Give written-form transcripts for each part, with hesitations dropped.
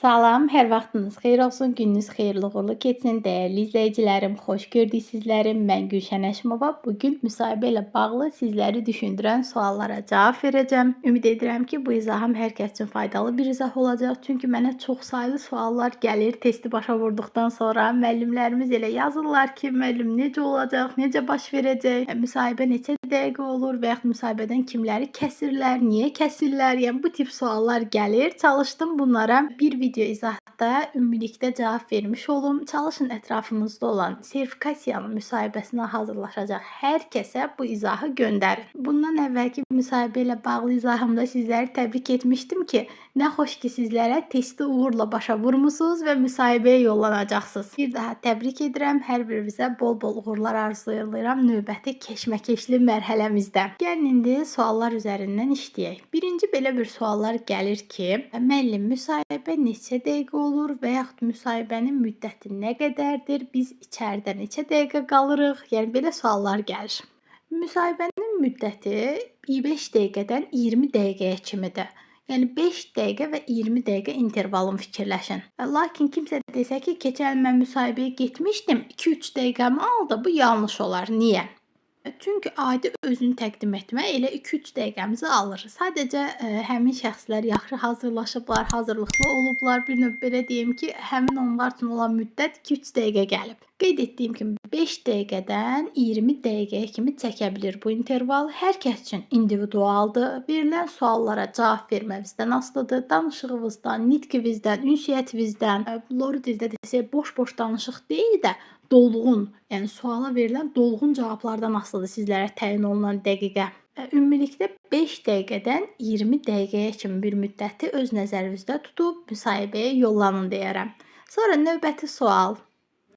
Salam, hər vaxtınız xeyir olsun, gününüz xeyirli uğurlu keçsin. Dəyərli izləyicilərim, xoş gördük sizləri. Mən Gülşən Həşimova. Bu gün müsahibə ilə bağlı sizləri düşündürən suallara cavab verəcəm. Ümid edirəm ki, bu izahım hər kəs üçün faydalı bir izah olacaq. Çünki mənə çoxsaylı suallar gəlir testi başa vurduqdan sonra. Müəllimlərimiz elə yazırlar ki, müəllim necə olacaq, necə baş verəcək, müsahibə neçə dəqiqə olur və yaxud müsahibədən kimləri kəsirlər, niyə kəsirlər? Yəni bu tip suallar gəlir. Çalışdım bunlara bir video izahda ümumilikdə cavab vermiş olum. Çalışın ətrafınızda olan sertifikasiyanın müsahibəsinə hazırlaşacaq hər kəsə bu izahı göndərin. Bundan əvvəlki müsahibə ilə bağlı izahımda sizləri təbrik etmişdim ki, nə xoş ki sizlərə testi uğurla başa vurmusunuz və müsahibəyə yollanacaqsınız. Bir daha təbrik edirəm. Hər birinizə bol-bol uğurlar arzulayıram növbəti keşməkeşli mərhələmizdə. Gəlin indi suallar üzərindən işləyək. Birinci belə bir suallar gəlir ki, müəllim müsahibə neçə dəqiqə olur və yaxud müsahibənin müddəti nə qədərdir? Biz içəridə neçə dəqiqə qalırıq? Yəni belə suallar gəlir. Müsahibənin müddəti 5 dəqiqədən 20 dəqiqəyə kimidir. Yəni 5 dəqiqə və 20 dəqiqə intervalını fikirləşin. Lakin kimsə desə ki, keçən il mən müsahibəyə getmişdim, 2-3 dəqiqəmi aldı, bu yanlış olar. Niyə? Çünki adi özünü təqdim etmə elə 2-3 dəqiqəmizi alır. Sadəcə həmin şəxslər yaxşı hazırlaşıblar, hazırlıqlı olublar. Bir növ belə deyim ki, həmin onlar üçün olan müddət 2-3 dəqiqə gəlib. Qeyd etdiyim kimi 5 dəqiqədən 20 dəqiqəyə kimi çəkə bilər bu interval. Hər kəs üçün individualdır. Verilən suallara cavab vermənizdən asılıdır. Danışığınızdan, nitqinizdən, ünsiyyətinizdən, loru dildə desək boş-boş danışıq deyil də dolğun, yəni suala verilən dolğun cavablardan asılıdır sizlərə təyin olunan dəqiqə. Ümumilikdə 5 dəqiqədən 20 dəqiqəyə kimi bir müddəti öz nəzərinizdə tutub müsahibəyə yollanın deyərəm. Sonra növbəti sual.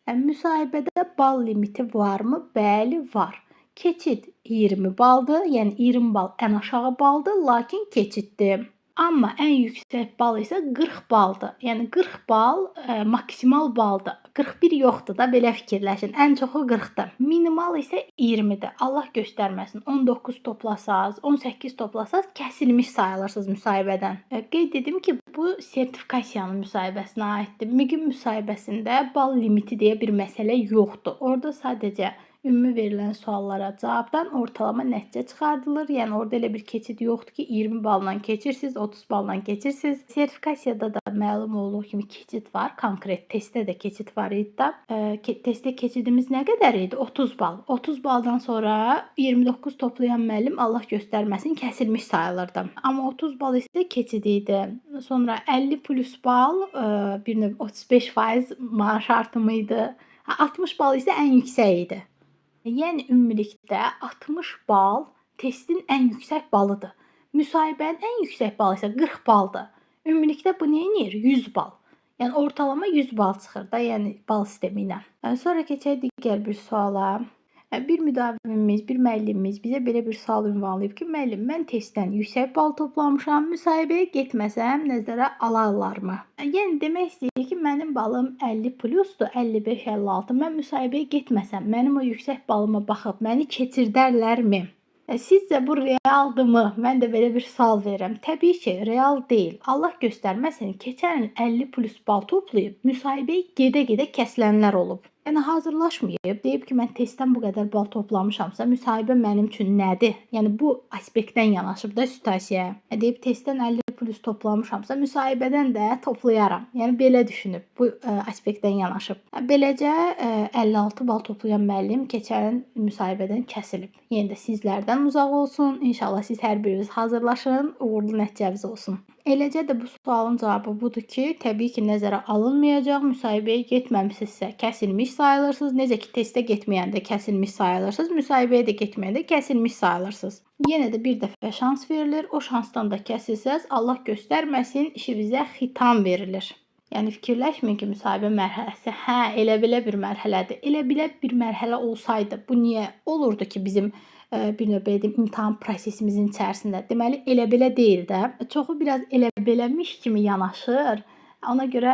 Müsahibədə bal limiti varmı? Bəli, var. Keçid 20 baldır, yəni 20 bal ən aşağı baldır, lakin keçiddir. Amma ən yüksək bal isə 40 baldır. Yəni 40 bal maksimal baldır. 41 yoxdur da, belə fikirləşin. Ən çoxu 40-dır. Minimal isə 20-dir. Allah göstərməsin. 19 toplasaz, 18 toplasaz kəsilmiş sayılırsınız müsahibədən. Qeyd edim ki, bu sertifikasiyanın müsahibəsinə aiddir. MİQin müsahibəsində bal limiti deyə bir məsələ yoxdur. Orada sadəcə ümumi verilən suallara cavabdan ortalama nəticə çıxardılır. Yəni orada elə bir keçid yoxdur ki, 20 balla keçirsiniz, 30 balla keçirsiniz. Sertifikasiyada da məlum olduğu kimi keçid var. Konkret testdə də keçid var idi da. Testdə keçidimiz nə qədər idi? 30 bal. 30 baldan sonra 29 toplayan müəllim Allah göstərməsin kəsilmiş sayılırdı. Amma 30 bal isə keçid idi. Sonra 50 plus bal bir növ 35% maaş artımı idi. 60 bal isə ən yüksək idi. Yəni ümumilikdə 60 bal testin ən yüksək balıdır. Müsahibənin ən yüksək balı isə 40 baldır. Ümumilikdə bu nə edir? 100 bal. Yəni ortalama 100 bal çıxır da, yəni bal sistemi ilə. Sonra keçək digər bir suala. Bir müdavimimiz, bir müəllimimiz bizə belə bir sual ünvanlayıb ki, müəllim mən testdən yüksək bal toplamışam, müsahibəyə getməsəm nəzərə alarlarmı? Yəni demək istəyir ki, mənim balım 50 plusdur, 55, 56. Mən müsahibəyə getməsəm, mənim o yüksək balıma baxıb məni keçirdərlərmi? Sizcə bu realdırmı? Mən də belə bir sual verirəm. Təbii ki, real deyil. Allah göstərməsin, keçən il 50 plus bal toplayıb müsahibəyə gedə-gedə kəsilənlər olub. Yəni hazırlaşmayıb, deyib ki, mən testdən bu qədər bal toplamışamsa, müsahibə mənim üçün nədir? Yəni bu aspektdən yanaşıb da situasiyaya. Deyib testdən 50 plus toplamışamsa, müsahibədən də toplayaram. Yəni belə düşünüb, bu aspektdən yanaşıb. Beləcə 56 bal toplayan müəllim keçən müsahibədən kəsilib. Yenə də sizlərdən uzaq olsun. İnşallah siz hər biriniz hazırlaşın, uğurlu nəticəniz olsun. Eləcə də bu sualın cavabı budur ki, təbii ki, nəzərə alınmayacaq. Müsahibəyə getməmisinizsə kəsilmiş sayılırsınız. Necə ki, testə getməyəndə kəsilmiş sayılırsınız, müsahibəyə də getməyəndə kəsilmiş sayılırsınız. Yenə də bir dəfə şans verilir. O şansdan da kəsilsəz, Allah göstərməsin, işinizə xitam verilir. Yəni fikirləşməyin ki, müsahibə mərhələsi, hə, elə belə bir mərhələdir. Elə belə bir mərhələ olsaydı, bu niyə olurdu ki, bizim bir növ belə deyim, imtahan prosesimizin içərisində? Deməli, elə belə deyil də. Çoxu biraz elə beləmiş kimi yanaşır. Ona görə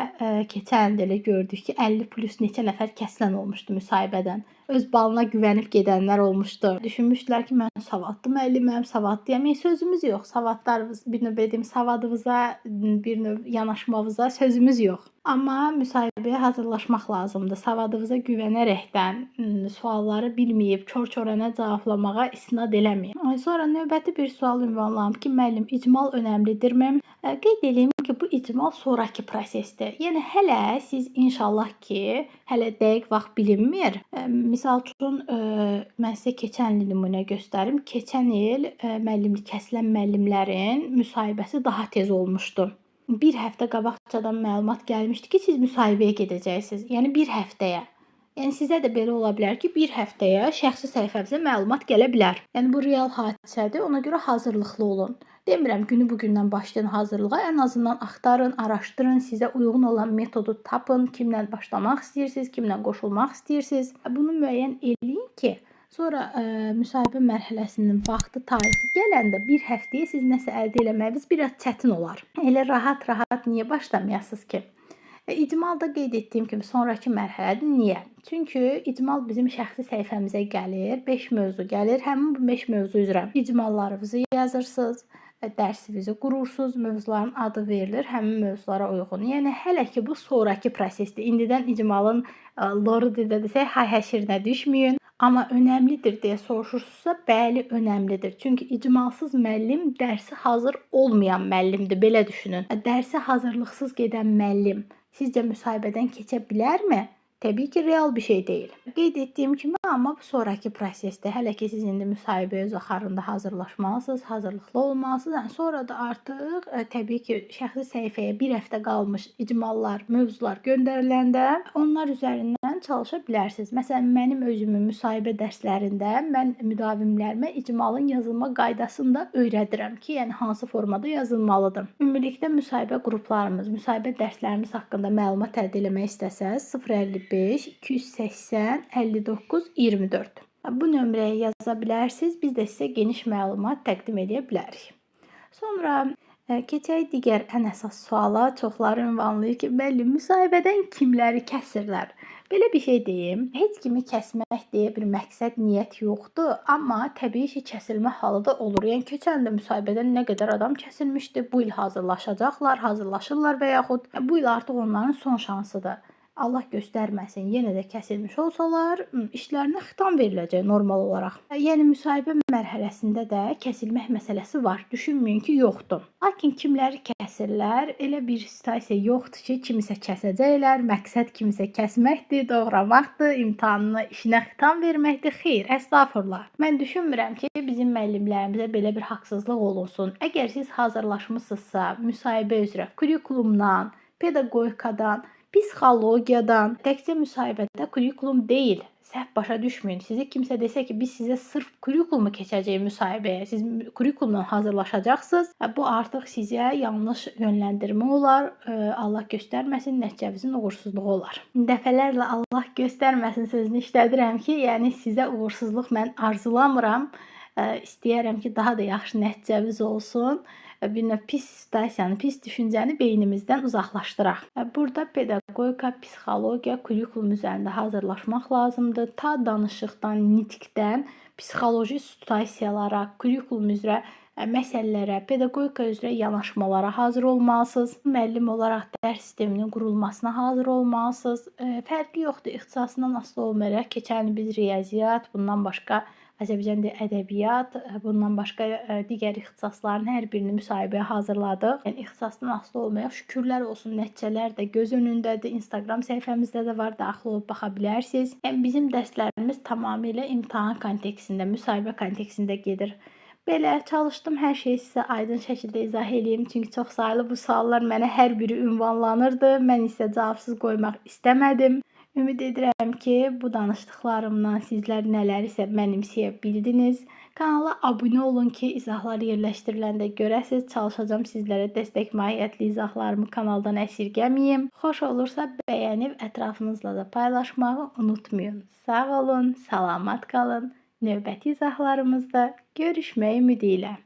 keçən il də elə gördük ki, 50 plus neçə nəfər kəsilən olmuşdu müsahibədən. Öz balına güvənib gedənlər olmuşdu. Düşünmüşdülər ki, mən savadlı müəlliməm, savadlıyam. Yəni sözümüz yox. Savadlarımız bir növ belə deyim, savadımıza, bir növ yanaşmamıza sözümüz yox. Amma müsahibəyə hazırlaşmaq lazımdır. Savadınıza güvənərəkdən sualları bilməyib kor-koranə cevablamağa istinad eləməyin. Sonra növbəti bir sual ünvanlayım ki, müəllim, icmal önəmlidirmi? Qeyd eləyim ki, bu icmal sonrakı prosesdir. Yəni hələ siz inşallah ki, hələ dəqiq vaxt bilinmir. Misal üçün mən sizə keçən il nümunə göstərim. Keçən il müəllimlik kəsilən müəllimlərin müsahibəsi daha tez olmuşdu. Bir həftə qabaqcadan məlumat gəlmişdi ki, siz müsahibəyə gedəcəksiniz. Yəni bir həftəyə. Yəni sizə də belə ola bilər ki, bir həftəyə şəxsi səhifənizə məlumat gələ bilər. Yəni bu real hadisədir. Ona görə hazırlıqlı olun. Demirəm günü bu gündən başlayın hazırlığa. Ən azından axtarın, araşdırın, sizə uyğun olan metodu tapın, kimlə başlamaq istəyirsiniz, kimlə qoşulmaq istəyirsiniz. Bunu müəyyən eləyin ki, sonra müsahibə mərhələsinin vaxtı, tarixi gələndə bir həftəyə siz nəsə əldə eləməyiniz biraz çətin olar. Elə rahat-rahat niyə başlamayasınız ki? İcmal da qeyd etdiyim kimi sonrakı mərhələdir. Niyə? Çünki icmal bizim şəxsi səhifəmizə gəlir, 5 mövzu gəlir. Həmin bu 5 mövzu üzrə icmallarınızı yazırsınız, dərsinizi qurursunuz, mövzuların adı verilir həmin mövzulara uyğun. Yəni hələ ki bu sonrakı prosesdir. İndidən icmalın loru dildə desək hay həşirinə düşməyin. Amma önəmlidir deyə soruşursunuzsa, bəli, önəmlidir. Çünki icmalsız müəllim dərsi hazır olmayan müəllimdir. Belə düşünün. Dərsi hazırlıqsız gedən müəllim sizcə müsahibədən keçə bilərmi? Təbii ki, real bir şey deyil. Qeyd etdiyim kimi, amma bu sonrakı prosesdir. Hələ ki siz indi müsahibəyə öz axarında hazırlaşmalısınız, hazırlıqlı olmalısınız. Yəni sonra da artıq təbii ki, şəxsi səhifəyə bir həftə qalmış icmallar, mövzular göndəriləndə onlar üzərindən çalışa bilərsiniz. Məsələn, mənim özümün müsahibə dərslərində mən müdavimlərimə icmalın yazılma qaydasını da öyrədirəm ki, yəni hansı formada yazılmalıdır. Ümumilikdə müsahibə qruplarımız, müsahibə dərslərimiz haqqında məlumat əldə eləmək istəsəniz 055 280 59 24. Bu nömrəyə yaza bilərsiniz. Biz də sizə geniş məlumat təqdim edə bilərik. Sonra keçək digər ən əsas suala. Çoxları ünvanlayır ki, müəllim, müsahibədən kimləri kəsirlər? Belə bir şey deyim. Heç kimi kəsmək deyə bir məqsəd, niyyət yoxdur, amma təbii ki, kəsilmə halı da olur. Yəni keçən il də müsahibədən nə qədər adam kəsilmişdi. Bu il hazırlaşacaqlar, hazırlaşırlar və yaxud bu il artıq onların son şansıdır. Allah göstərməsin, yenə də kəsilmiş olsalar, işlərinə xitam veriləcək normal olaraq. Yəni müsahibə mərhələsində də kəsilmək məsələsi var. Düşünməyin ki, yoxdur. Lakin kimləri kəsirlər? Elə bir situasiya yoxdur ki, kimisə kəsəcəklər. Məqsəd kimisə kəsməkdir, doğramaqdır, imtahanına, işinə xitam verməkdir. Xeyr, əstağfurullah. Mən düşünmürəm ki, bizim müəllimlərimizə belə bir haqsızlıq olunsun. Əgər siz hazırlaşmısınızsa, müsahibə üzrə kurikulumdan, pedaqogikadan, psixologiyadan, təkcə müsahibədə kurikulum deyil. Səhv başa düşməyin. Sizi kimsə desə ki, biz sizə sırf kurikulumu keçəcəyik müsahibəyə, siz kurikulumla hazırlaşacaqsınız, bu artıq sizə yanlış yönləndirmə olar. Allah göstərməsin, nəticənizin uğursuzluğu olar. Dəfələrlə Allah göstərməsin sözünü işlədirəm ki, yəni sizə uğursuzluq mən arzulamıram. İstəyərəm ki, daha da yaxşı nəticəmiz olsun. Bir növ pis situasiyanı, pis düşüncəni beynimizdən uzaqlaşdıraq. Burada pedaqogika, psixologiya, kurikulum üzərində hazırlaşmaq lazımdır. Ta danışıqdan, nitqdən, psixoloji situasiyalara, kurikulum üzrə məsələlərə, pedaqogika üzrə yanaşmalara hazır olmalısınız. Müəllim olaraq dərs sisteminin qurulmasına hazır olmalısınız. Fərqi yoxdur, ixtisasından asılı olmayaraq keçən il biz riyaziyyat, bundan başqa Azərbaycan dili ədəbiyyat, bundan başqa digər ixtisasların hər birini müsahibəyə hazırladıq. Yəni ixtisasdan asılı olmayaraq şükürlər olsun, nəticələr də göz önündədir. Instagram səhifəmizdə də var, daxil olub baxa bilərsiniz. Yəni bizim dərslərimiz tamamilə imtahan kontekstində, müsahibə kontekstində gedir. Belə çalışdım hər şeyi sizə aydın şəkildə izah eləyim. Çünki çox saylı bu suallar mənə hər biri ünvanlanırdı. Mən isə cavabsız qoymaq istəmədim. Ümid edirəm ki, bu danışdıqlarımdan sizlər nələrisə mənimsəyə bildiniz. Kanala abunə olun ki, izahlar yerləşdiriləndə görəsiniz. Çalışacağam sizlərə dəstək mahiyyətli izahlarımı kanaldan əsirgəməyim. Xoş olursa bəyənib ətrafınızla da paylaşmağı unutmayın. Sağ olun, salamat qalın. Növbəti izahlarımızda görüşmək ümidi ilə.